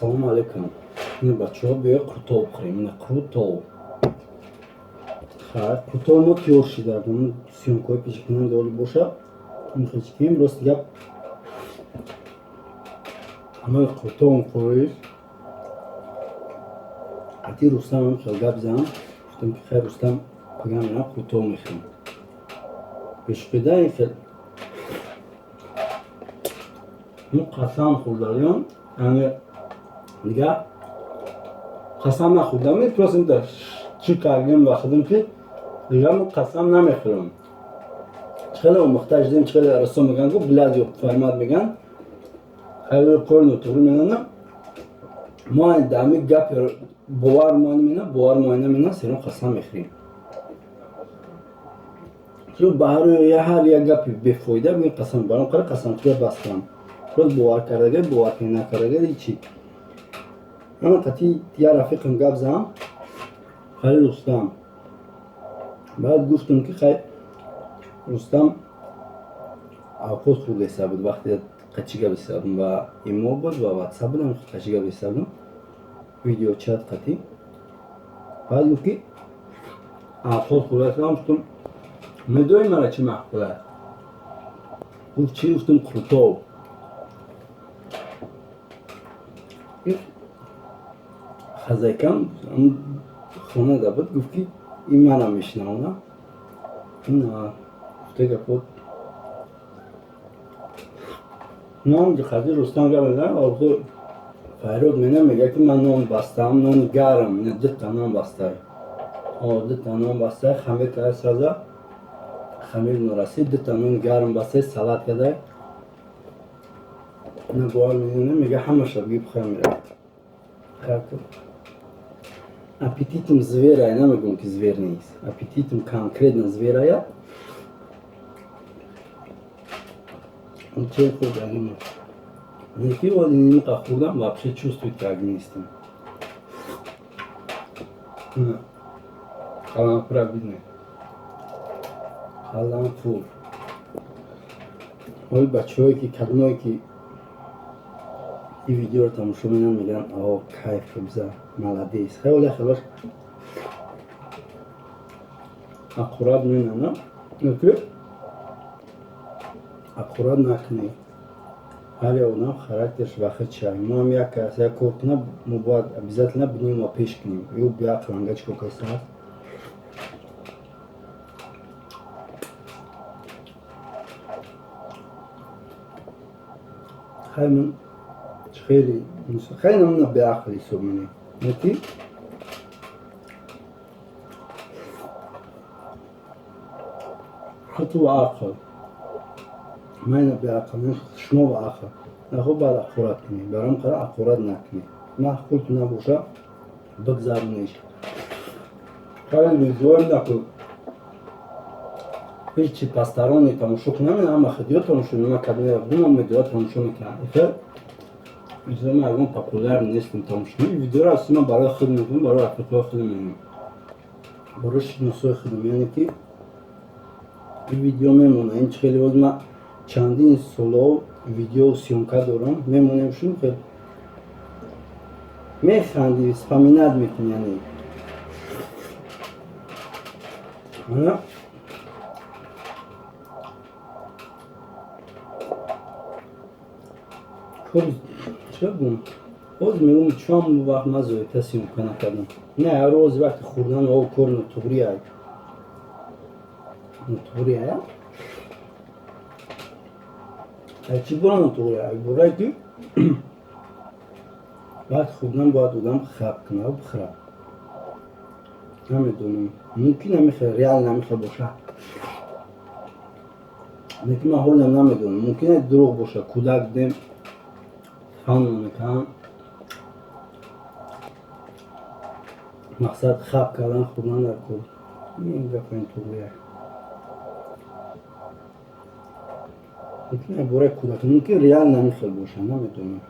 Салому алейкум. Ина, бачаҳо, биё, қуртоб хӯрем. Ина, қуртоб. Хай, қуртоб мо тиёр шида. Съёмкаҳои пешакунан доли боша. Мехочкем, рост гап. Ҳамаи қуртоб хӯриш. Ати Рустам ҳам хел гап зам. Гуфтам, ки хай, Рустам, пагам мерам, қуртоб мехӯрем. Бешпеда ин хел мо қасам хӯрдаем, яъне дигар қасам нахӯрдам, просто чӣ кардем ба худам, ки дигар мо қасам намехӯрам. Хеле омӯхта шудем, хеле расо мегӯянд, ку блядь, ёб твою мать мегӯянд, хеле кори нотуғри мегӯянд. Мо дар ҳами гапи бовар муайна, бовар муайна мена, серон қасам мехӯрем. Чун ба ҳар як гапи бефоида мегӯем қасам, баром қара қасамхӯрия бас кунам. Просто бовар кардага, бовар накардага ҳичи. Ана қати як рафиқам гап зам, хали Рустам. Баъд гуфтам, ки хай, Рустам авқот хӯрда буд, вақте қачи гап иста будам, ва имо буд ва ватсап будам, қачи гап иста будам, видеочат қатӣ. Баъд гуфт, ки авқот хӯрда истам. Гуфтам, медонӣ мара чӣ маъқул аст? Гуфт, чӣ? Гуфтам, қуртоб. Хозяйкам хона буд, гуфт, ки ин манам мешинавона. Ин гуфта гапо нон қади Рустам гап мезанам, орзу файрод мена мега, ки ман нон бастаам, нони гарм, ина дута нон бастай, дута нон бастай, хамир карда, саза хамир норасид, дута нони гарм бастай, салат кадай. Ина бовар мекунам, мега, ҳамаша биги бихӯрам, меравад. Аппетитм зверая, намегӯям, ки звер нест, аппетитм конкретно зверая. Че хӯрдагим неки, вале нимқа хӯрдам, вообще чувствовать карди нестам. Қаламфура бидне, қаламфур. Ҳоли бачаҳое, ки кадомое, ки ин видеоро тамошо менанд, мегӯянд: «О, кайф, биза, молодец». Хеле хелош аккурат менана, ки аккурат накунед. Ҳар як одам характерш ба худ шай. Мо ҳам як кас як кор кунад, мо бояд обязательно бинем ва пеш кунем. Ё беақланга чӣ кор кардааст. Хай, ман хеле хеле намуна беақл ҳисоб менем, ки худту ақл, ман беақл, шумо ба ақл нахо, бояд аққурат кунед. Баром қара аққурат накунед, маъқул набоша, бигзаронеш. Хеле видеоем накун, ҳеҷ посторонний тамошо кунам, ҳама хидиё тамошо мекунам, кадме думам видео тамошо мекунам. Ман ягон популяр нестам, тамошо видеоро асли ман барои худ мекунам, барои рафиқҳои худам мекунам, барои шиносои худам. Яъне ки ин видео мемонад. Ин хеле боз ман чандин солҳо видео съёмка дорам, мемонем, шун хел механди, вспоминать мекунӣ. Яъне ана чӣ гум, боз мегӯм, чон вақт ман зоита съёмка накардам. Не, ҳар рӯзи вақти хӯрдан о кор нотуғри ай, нотуғри ая. Ай чӣ бора нотуғри ай? Борае, ки вақти хӯрдан бояд одам хап кунад, бихӯрад. Намедонам, мумкин намехел, реал намехел боша, лекин ман ҳолам намедонам, мумкин дурӯғ боша. Кӯдак будем, фаҳм намекардам. Мақсад хап кардан, хӯрдан дар кор. Ин гапа ин туғрия, лекин бораи кӯдак мумкин реал намехел боша, намедонам.